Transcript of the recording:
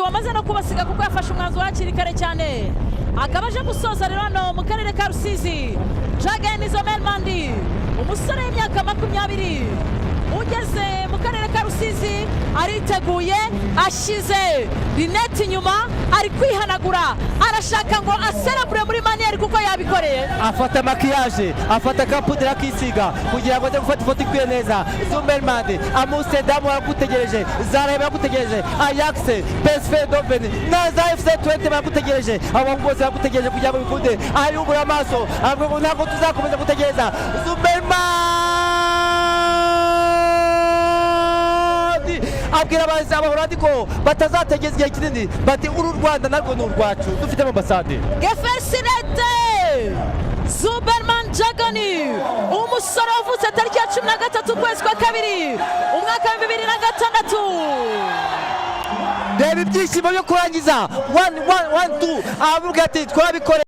wamaze no kubasiga kuko yafashe umwanzuro hakiri kare cyane, akaba aje gusoza rero hano mu karere ka Rusizi. Jurgen Zomermand, umusore w'imyaka 20 ugeze mu karere ka Rusizi, ariteguye, ashyize rinete inyuma, ari kwihanagura, arashaka ngo aserebure muri manière kuko yabikoreye. Afata maquillage, afata ka poudre, akisiga kugira ngo aze gufata ifoto ikwiye neza. Zumermand, Amsterdam baragutegereje, Zaraye baragutegereje, Ajax, PSV Eindhoven na za FC Twente baragutegereje. Abo bahungu bose baragutegereje kugira ngo bikunde. Ayubura amaso, avuga ngo ntabwo tuzakomeza gutegereza. Zumermand abwira Abahorandi ko batazategereza igihe kinini, bati uru Rwanda narwo ni urwacu, dufite ambasade. Gefeliciteerd, Zuberman Jagani, umusore wavutse tariki ya 13 ukwezi kwa kabiri umwaka wa 2006. Reba ibyishimo byo kurangiza, one, one, one, two, avuga ati twabikore.